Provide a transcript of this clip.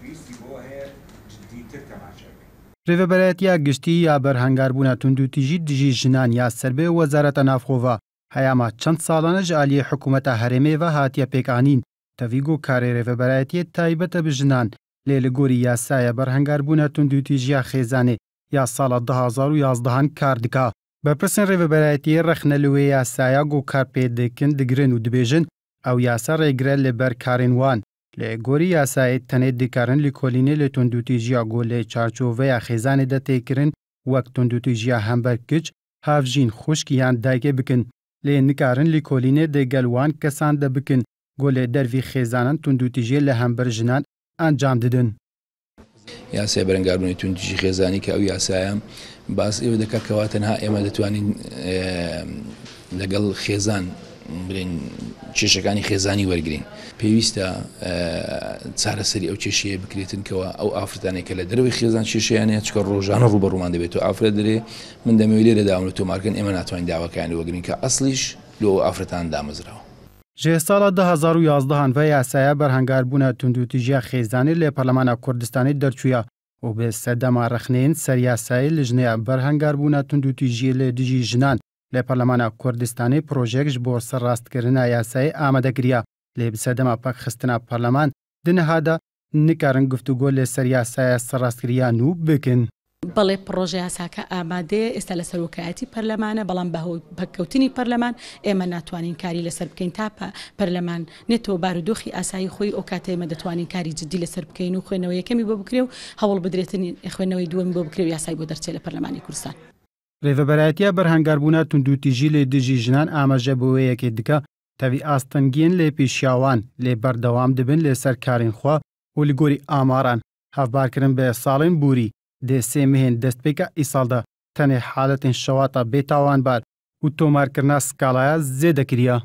پێویستی بەوە هەیە جدیتر تەماشای بکەین. Rêveberayetiya Giştî ya Berhengarbûna Tundûtîjî Dijî Jinan ya ser bi Wezareta Navxwe ve heyama çend salan e ji aliyê Hikûmeta Herêmê ve hatiye pêkanîn. Tevî ku karê rêveberayetiyê taybet e bi jinan, lê li gorî yasaya berhengarbûna tundûtîjiya xêzanê ya sala 2011 an kar dika. Berpirsên rêveberayetiyê rexne li wê yasaya ku kar pê dikin digirin û dibêjin ew yasa rêgire li ber karên wan. Li gorî yasayê tenê dikarin lêkolînê li tundûtîjiya ku li çarçoveya xêzanê de tê kirin wek tundûtîjiya hember kiç, hevjîn, xwişk yan dayikê bikin. Lê nikarin lêkolînê di gel wan kesan de bikin ku li dervî xêzanan tundûtîjiyê li hember jinan encam didin. یاسای بەرەنگاربوونی توندوتیژی خێزانی کە ئەو یاسایە باس ئێوە دەکات کەوا تەنها ئێمە دەتوانین لەگەڵ خێزان بڵێن کێشەکانی خێزانی وەرگین پێویستە چارەسەری ئەو کێشەیە بکرێتن کەەوە ئەو ئافرەتانێک کە لە دەرەوەی خێزان کێشیان هەیە چکە ڕۆژانە ڕوبەڕوومان دەبێت و ئافرەت دەرێ من دەمەوێت لێرە داوام تۆمارکەن ئێمە ناتوانین داواکانی وەگرین کە ئەسلیش لۆ ئەو ئافرەتان دامەزراوە. Ji sala 2011 an ve yasaya berhengarbûna tundûtîjiya xêzanê li Parlemana Kurdistanê derçûya û bi sedema rexneyên ser yasayê lijneya berhengarbûna tundûtîjiyê li dijî jinan li Parlemana Kurdistanê projeyek ji bo serrastkirina yasayê amade kiriya. Lê bi sedema pekxistina parleman di niha de nikarin guftûgo li ser yasaya serrastkiriya nû bikin. بەڵێ پڕۆژە یاساکە ئامادەیە، ئێستا لە سەرۆکایەتی پەرلەمانە، بەڵام بەهۆی پەککەوتنی پەرلەمان ئێمە ناتوانین کاری لەسەر بکەین تا پەرلەمان نێتەوە بارودۆخی ئاسایی خۆی، ئەو کاتە ئێمە دەتوانین کاری جدی لەسەر بکەین و خوێندنەوەی یەکەمی بۆ بکرێ و هەوڵ بدرێتن خوێندنەوەی دووەمی بۆ بکرێ و یاسای بۆ دەرچێ لە پەرلەمانی کوردستان. Rêveberayetiya Berhengarbûna Tundûtîjî li dijî jinan amaje bi wê yekê dike, tevî astengiyên lê pêşiya wan lê berdewam dibin li ser karên xwe û li gorî amaran hevbarkirin bi salên borî dê sê mehên destpêka îsal de tenê haletên şewata bêtawanbar û tomarkirina skalaya zêde kiriye.